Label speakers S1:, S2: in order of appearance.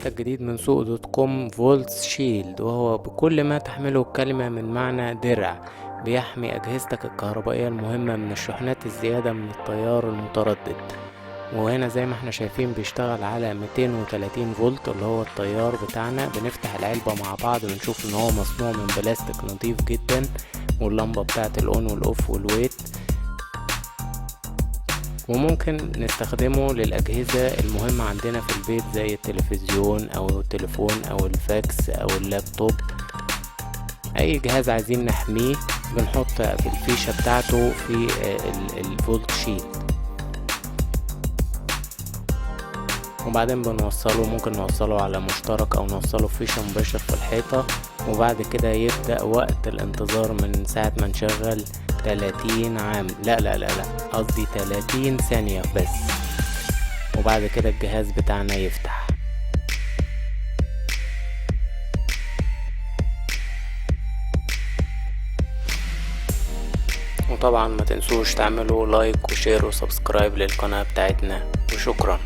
S1: منتج جديد من سوق dot com، Volt Shield، وهو بكل ما تحمله الكلمة من معنى درع بيحمي أجهزتك الكهربائية المهمة من الشحنات الزيادة من التيار المتردد. وهنا زي ما احنا شايفين بيشتغل على 230 فولت اللي هو التيار بتاعنا. بنفتح العلبة مع بعض بنشوف ان هو مصنوع من بلاستيك نظيف جدا، واللمبة بتاعت ال on وال off وال wait، وممكن نستخدمه للأجهزة المهمة عندنا في البيت زي التلفزيون أو التليفون أو الفاكس أو اللابتوب. أي جهاز عايزين نحميه بنحط الفيشة بتاعته في ال Volt Shield، وبعدين بنوصله، ممكن نوصله على مشترك او نوصله في فيشة مباشر في الحيطة. وبعد كده يبدأ وقت الانتظار من ساعة ما نشغل 30 عام، لا لا لا لا قصدي 30 ثانية بس، وبعد كده الجهاز بتاعنا يفتح. وطبعا ما تنسوش تعملوا like و share و subscribe للقناة بتاعتنا، وشكرا.